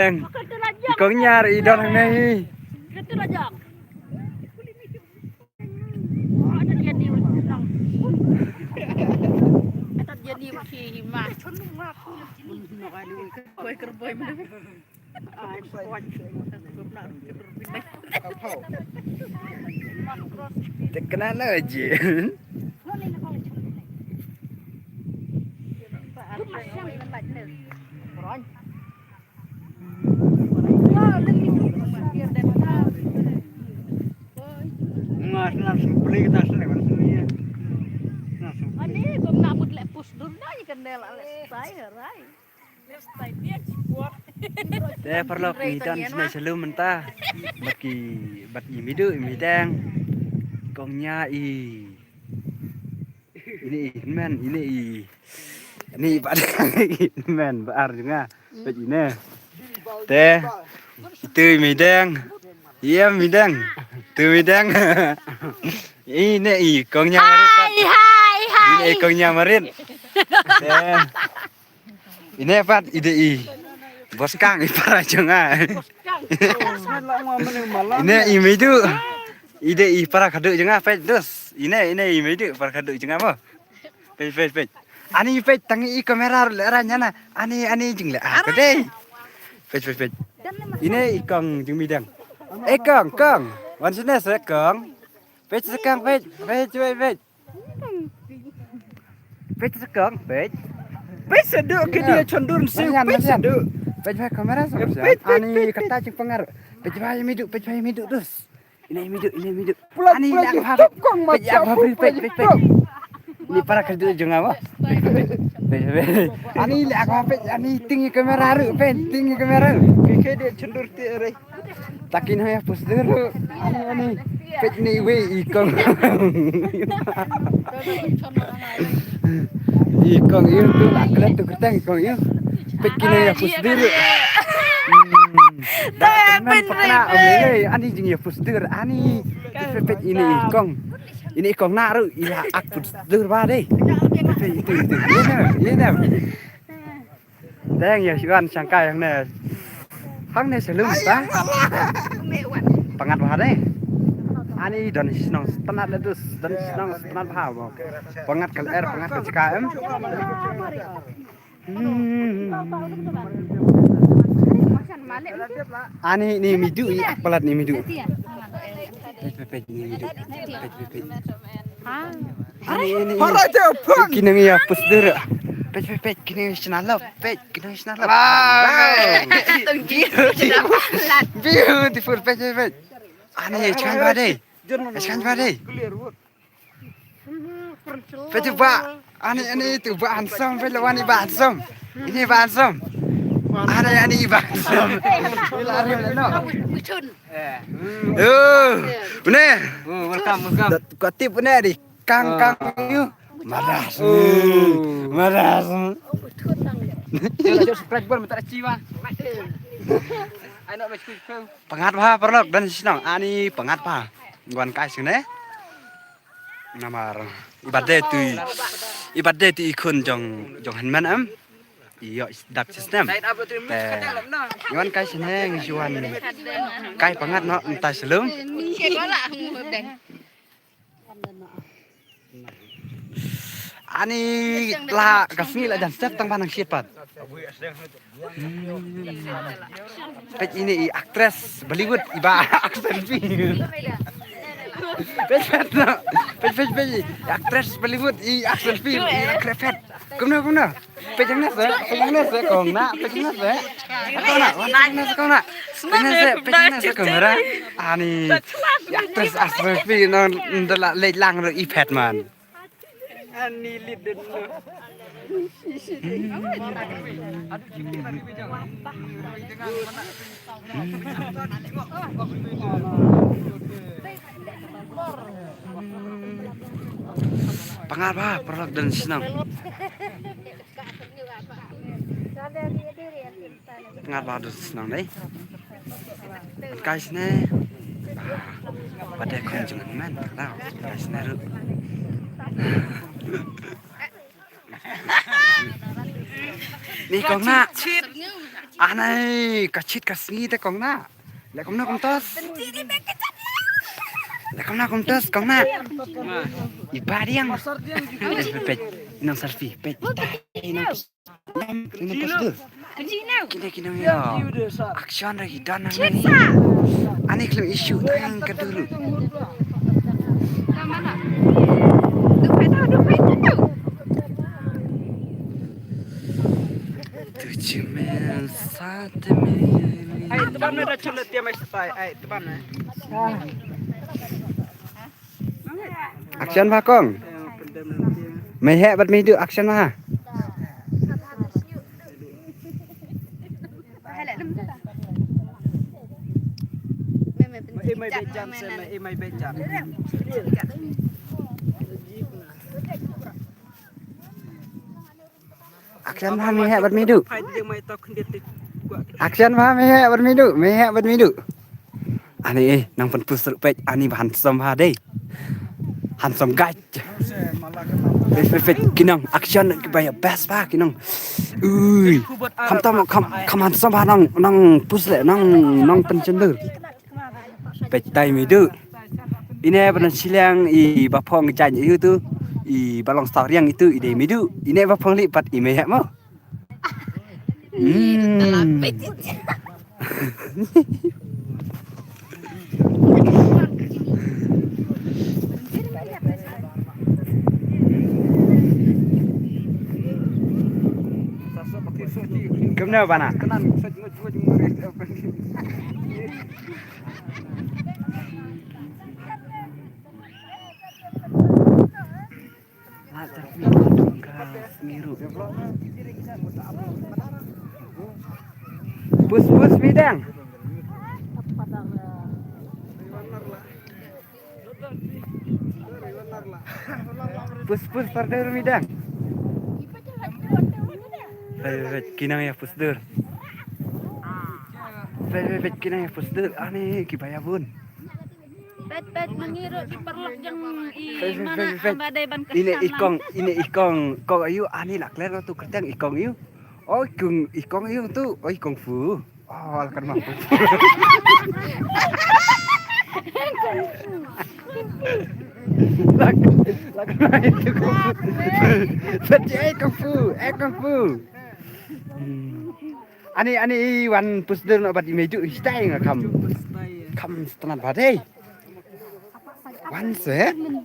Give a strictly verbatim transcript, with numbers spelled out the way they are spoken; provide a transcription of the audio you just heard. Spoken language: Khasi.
Eng. I kong Nia i don hangne hi. Te kena la je. Nga sna sempli kita sna sempli. Ani kong nak mut lek pus dur dai kan del ale sai rai. Te paralok, ngi don sne shalom mynta. Bad ki, bad i Midu, i Mideng. Kong Nia i. Ine i hynmen, ine i. Ine i Bah Deng, i hynmen, Bah Ar jong nga. Peit ine. Te. Itu i Mideng. Iem Mideng. Itu Mideng. Ine i kong Nia marit. Hai, hai, hai. Ine i kong Nia marit. Te. Ine pat i dei i. Boskang i para jong nga. Ine i Midu. I dei i para khadduh jong nga peit dus. Ine, ine i Midu para khadduh jong nga mo. Peit, peit, peit. Ani peit tang i kamera le ra nyana. Ani, ani jing le. Ah, peit. Peit, peit, peit. Ine i kong jong Mideng. Eh kong, kong. Wan sene se kong. Peit se kong, peit, peit, peit, peit. Peit se kong, peit. Peit se duk ke dia chondur siu, peit se duk. Peit ba kamera sama. Peit, peit, ani peit, kata jing pangar. Peit ba i Midu, peit ba i Midu dus. Ine i Midu, ine i Midu. Ani lak ba peit, peit, peit, peit. Ni para khadduh jong nga ba. Peit, peit. Ani lak ba peit, ani ting i kamera ru, peit, ting i kamera. Ke ke dia chondur ti re. Takin haya pus dulu. Ani, ani. Peit ni wei i kong. I kong iu tu la klet tu kerteng i kong iu. Peit kine ya pus dulu. Hmm. Tamen pakna ong ni, ani jing ya pus dur, ani. Peit, peit ini i kong. Ini i kong na ru ila ak pus dur ba dei. Peit itu, itu. Ini, ini. Dang ya shuan shangkai hangne. Hangne shalom ta. Pangat bha dei. Ani don shnong stunat le dus, don shnong stunat bha mo. Pangat kal er, pangat kal chika em. Hmm. Ani ni Midu i ak palat ni Midu. Peit, peit, peit, ni Midu. Peit, peit, peit. Ha? Ani, ani, ani. Para je pun. Ki nang ya pus dur. Peit, peit, peit, ki nang shnalop. Peit, ki nang shnalop. Ah. Beautiful. Beautiful. Peit, peit, peit. Ani, chan ba dei. Chan ba dei. Peit ba. Ani, ani tu ba handsome, peit lawan ni ba handsome. Ini ba handsome. Ani, ani ba handsome. Ila ari no. Oh, une. Oh, welcome, welcome. Kat tip une di kang, kang yu. Maras. Oh. Maras. Jom, jom subscribe bor minta ci ba. Ai no me subscribe. Pangat bha paralok don shnong. Ani pangat bha. Wan kai sini. Namar i bad de tu i, i bad de tu i khun jong, jong hynmen em. I ïoh dap system. Te i wan kai shnong, i wan kai pangat noh mynta shalom. Ani la ka sngi la jan step tang ba nang shit pat. Peit ini i actress Bollywood i ba action film. Peit, peit, no. Peit, peit, peit. Actress Bollywood i action film i la krepet. Kumno, kumno. Peit jang na se, peit jang na se kong na, peit jang na se. Kong na, peit jang na se kong na. Peit jang na se, peit jang na se kamera. Ani. Actress action film no ndala leit lang ro i phet man. Ani lidin. Pangat bha paralok don shnong. Pangat bha don shnong dei. Guys ne. Ba dei khun jong men. Guys ne ru. Ni kong na. Anai, ka chit ka sngi te kong na. Leh kumno kum tos. Leh kumno kum tos kong na. I ba diang. Peit, peit. Nang selfie, peit. Nang pos-, nang pos-, nang pos-, Kine, kine, ya. Action lagi dan nang ni. Ani klem issue tang ka dulu. Mana? Duh, peit tau, duh, peit tau. Tujuh mil, satu mil. Ai, teban na da chule tiam ai setai. Ai, teban na. Action ba kong. Mei heh bad mei duh, action ba. Mei mei bejan se mei mei bejan. Action ba, mei heh bad mei duh. Action ba, mei heh bad mei duh, mei heh bad mei duh. Ani eh, nang pynpus ruh peit, ani ba handsome ba dei. Handsome guy. Peit, peit, peit, ki nang action ki ba ïa best ba ki nang. Ui. Kham tam, kham, kham handsome ba nang, nang pus leh, nang, nang pynchyndur. Peit tai mei duh. Ine ba nang shiliang i ba phong jan i tu. I ba long star yang i tu i dei mei duh. Ine ba phong lih pat i mei heh mo. Hmm. Kumno bana? Pus, pus, midang. Pus, pus, pardur midang. Peit, peit, peit, ki nang ïa pus dur. Peit, peit, peit, ki nang ïa pus dur. Ani ki ba ïa bun. Peit, peit, mynta ruh ki paralok jong i. Peit, peit, mana peit, peit. Amba dei ban. Ine i kong, ine i kong, kong aïu, ani la klet tu kyrteng i kong aïu. Oh, i kong, i kong aïu tu, oh, i kung fu. Oh, la kan ma kung fu. Lak, lak ma itu kung fu. Peit, eh, kung fu, eh, kung fu. Hmm. Ani, ani wan pus dur noh bad i mei duh, i stai nga kham. Kham sngewtynnat bad ei. Wan se. Hmm.